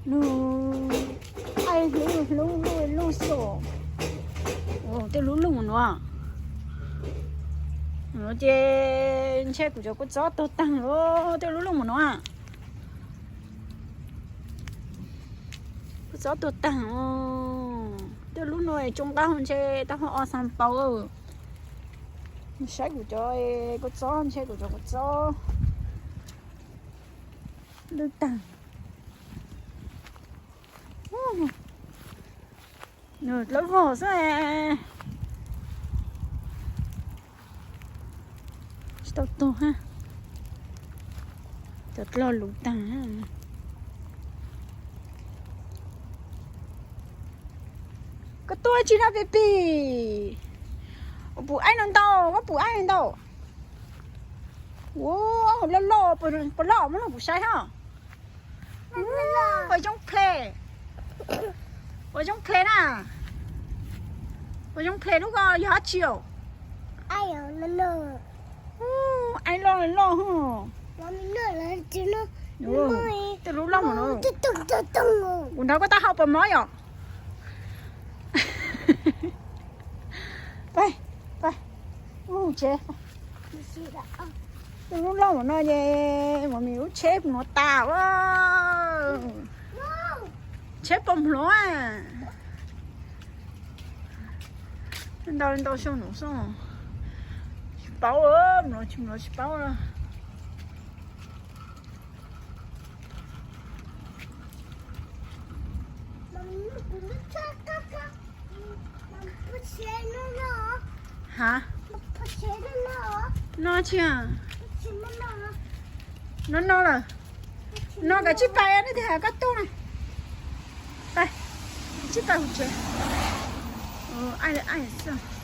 Nws, ai, hlub hlub luj luj xwb. Tej lub luj mus nuav, nuav ces ntshe kuv cov kua txob tuag taag lawm. Tej lub luj mus nuav, kua txob tuag taag. Tej lub nuav tsoo nqaj ntshe taub hau o xaa pauv. Saib kuv cov kua txob, ntshe kuv cov kua txob lwj taag. Dlawb vog xwb. Tsis tau tuag, cov dlog luv taag. Koj tuaj tsi no pim pim? Pum aib no ntau, koj pum aib no ntau. Ua, loj loj, puas loj, muab lug kuv saib hab. Puas zoo ple, puas zoo ple na? Puas zoo ple lub ko yog dab tsi os? Aib loj loj hos. Tej lub loj mus no. Kuv nrog koj tab hau puas mob yom? Pab, pab, tsev. Tej lub loj mus no ces mam mis lub tsheb mus nuav tas. Tsheb puas mluav? Ntau ntau xyoo nuav xwb. Tsis paub, mluav tsis mluav tsis paub. Ha? No tsi? No no lawm. No koj tsij pais, neb twb has koj tuaj na. Pais, tsij pais hauv tsev. Aib xwb.